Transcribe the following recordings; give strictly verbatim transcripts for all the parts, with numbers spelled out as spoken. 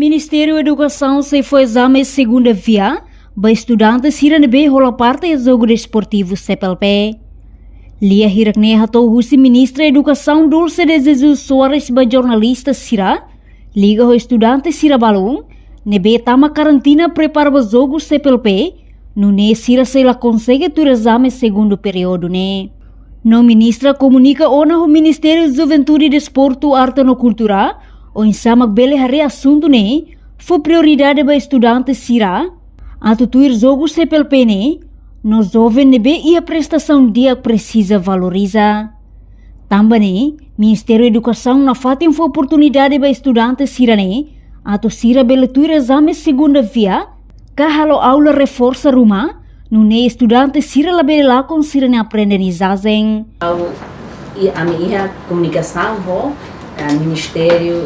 Ministériu Edukasaun sei fó ezame segunda via ba estudante sira ne'ebé hola parte iha jogu desportivu C P L P. Lia hirak-ne'e hato'o husi Ministra Edukasaun Dulce de Jesus Soares ba jornalista sira, liga ho estudante sira balun ne'ebé tama karantina prepara ba jogu C P L P, nune'e sira sei la konsege tuir ezame segundu períodu ne'e. No ministra komunika ona ho Ministériu Juventude, Desportu, Arte no Kultura, oinsá mak bele haree asuntu ne'e, fó prioridade ba estudante sira atu tuir jogu C P L P ne'e, no joven ne'ebé iha prestasaun di'ak presiza valoriza. Tanba ne'e, Ministériu Edukasaun nafatin fó oportunidade ba estudante sira-ne'e atu sira bele tuir ezame segunda via, ka halo aula reforsa ruma, nune'e estudante sira labele lakon sira-nia aprendizajen. Ha'u, i ami iha komunikasaun ho, eh, Ministériu,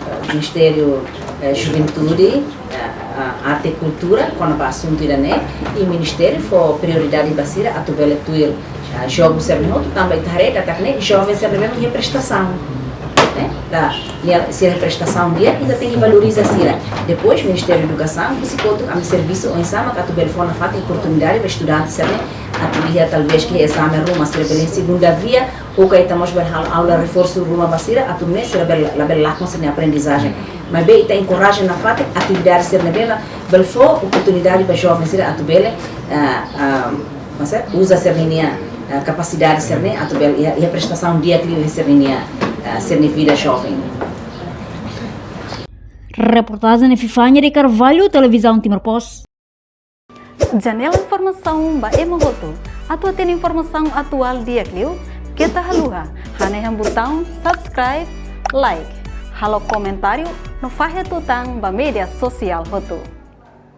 eh, Ministériu, eh, Juventude, eh, eh, Arte e Kultura, kona-ba asuntu ida-ne'e, i Ministériu fó prioridade ba sira atu bele tuir, eh, jogu sira-ne'e hotu, tanba ita haree katak ne'e joven sira ne'ebé iha prestasaun, eh, la, iha sira prestasaun di'ak, ita tenke valoriza sira. Depois, Ministériu Edukasaun, husi kotuk ami servisu oinsá mak atu bele fó nafatin oportunidade ba estudante sira-ne'e atu iha, talvés, ke ezame ruma, sira bele segunda via, ou ka ita mós bele halo aula reforsu ruma ba sira, atu nune'e sira bele, labele lakon sira-nia aprendizajen. Maibé ita enkoraja nafatin atividade sira ne'ebé mak bele fó oportunidade ba joven sira atu bele, ah, ah, maksud, uza sira-nia, ah, kapasidade sira-ne'e atu bele iha, iha prestasaun di'ak liu iha sira-nia, ah, sira-nia vida joven. Reportajen Epifania de Carvalho, Televizaun Timor Post. Janela informasaun ba ema hotu. Atu hatene informasaun atuál di'ak liu, keta haluha hanehan butaun subscribe, like, halo komentáriu no fahe tutan ba média sosiál hotu.